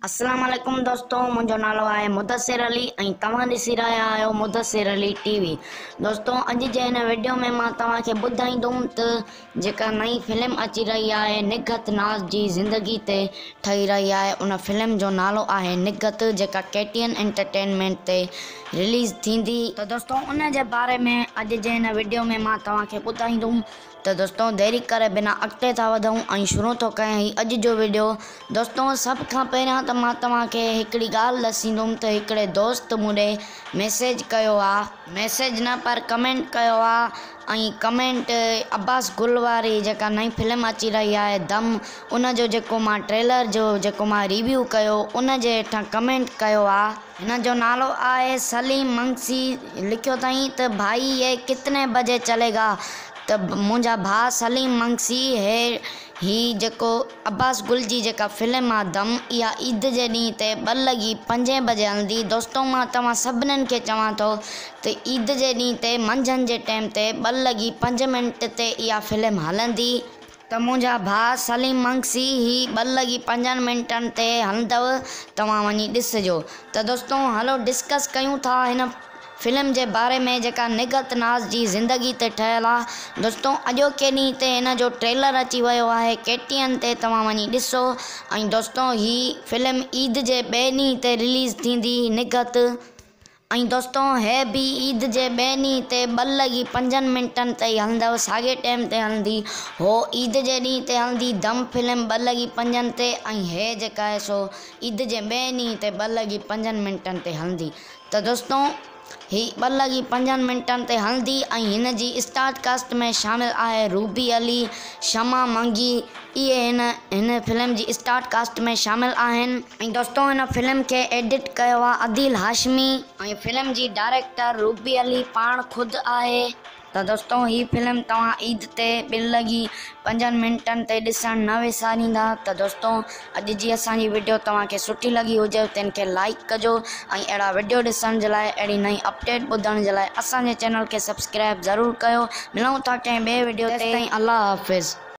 اسلام عليڪم دوستو منهنجو نالو آهي مدثر علي ۽ توهان ڏسي رهيا آهيو مدثر علي ٽي وي دوستو اڄ جي هن وڊيو ۾ مان توهان کي ٻڌائيندم ته جيڪا نئين فلم اچي رهي آهي نگهت ناز جي زندگي تي ٺهي رهي آهي ان فلم جو نالو آهي نگهت جيڪا ڪي ٽي اين انٽرٽينمينٽ تي رليز ٿيندي ته دوستو ان جي باري ۾ اڄ جي هن وڊيو ۾ مان توهان کي ٻڌائيندم ته دوستو ديري ڪري بنا اڳتي ٿا وڌون ۽ شروع ٿو ڪيان هي اڄ جو وڊيو دوستو سڀ کان پهريان ته مان توهان کي هڪڙي ڳالهه ڏسيندم ته هڪڙي دوست مون ڏي ميسيج ڪيو آ ميسيج نه پر ڪمينٽ ڪيو آ ۽ ڪمينٽ عباس گل واري جيڪا نئين فلم اچي رهي آهي دم ان جو جيڪو مان ٽريلر جو جيڪو مان ريويو ڪيو ان جي هيٺان ڪمينٽ ڪيو آ. هن جو نالو آهي سليم منگسي لکيو اٿائين ته ڀائي يي ڪتني بجي چلي گا ته منهنجا ڀاء سليم منگسي هي هي جيڪو عباس گل جي جيڪا فلم آ دم اها عيد جي ڏينهن تي ٻه لڳي پنجين بجي هلندي دوستو مان توهان سڀنن کي چوان ٿو ته عيد جي ڏينهن تي منجهند جي ٽيم تي ٻه لڳي پنج منٽ تي اها فلم هلندي. ته منهنجا ڀاء سليم منگسي هي ٻه لڳي پنجن منٽن تي هلندو توهان وڃي ڏسجو ته دوستو هلو ڊسڪس ڪيون ٿا هن فلم جي باري ۾ جيڪا نگهت ناز جي زندگي تي ٺهيل آ دوستو اڄوڪي ڏينهن تي هن جو ٽريلر اچي ويو آهي ڪي ٽي اين تي توهان وڃي ڏسو ۽ دوستو هي فلم عيد جي ٻئي ڏينهن تي رليز ٿيندي نگهت ۽ دوستو هي به عيد جي ٻئي ڏينهن تي ٻه لڳي پنجن منٽن تي ئي هلندو ساڳي ٽيم تي هلندي هو عيد جي ڏينهن تي هلندي دم فلم ٻه لڳي پنجن تي ۽ هي جيڪا آهي سو عيد جي ٻئي ڏينهن تي ٻه لڳي پنجن منٽن تي هلندي ته دوستو هي ٻه لڳي پنجن منٽن تي هلندي ۽ هن جي اسٽار ڪاسٽ ۾ شامل آهي روبي علي شمع منگي اهي هن هن فلم جي اسٽار ڪاسٽ ۾ شامل آهن. ۽ دوستو هن فلم کي ايڊٽ ڪيو آ عديل هاشمي. ۽ فلم جي ڊائريڪٽر روبي علي پاڻ خود آهي. ته دوستو هي فلم توهان عيد تي ٻن لڳي پنجن منٽن تي ڏسڻ نه وساريندا ته دوستو اڄ جي اسان جي وڊيو توهان کي سٺي لڳي هجي تنهن کي لائيڪ ڪجو ۽ اهڙا وڊيو ڏسڻ جي لاء اهڙي نئين اپڊيٽ ٻڌڻ جي لاء اسان جي چينل کي سبسڪرائيب ضرور ڪيو ملون ٿا ڪنهن ٻئي وڊيو تي تيستائين الله حافظ.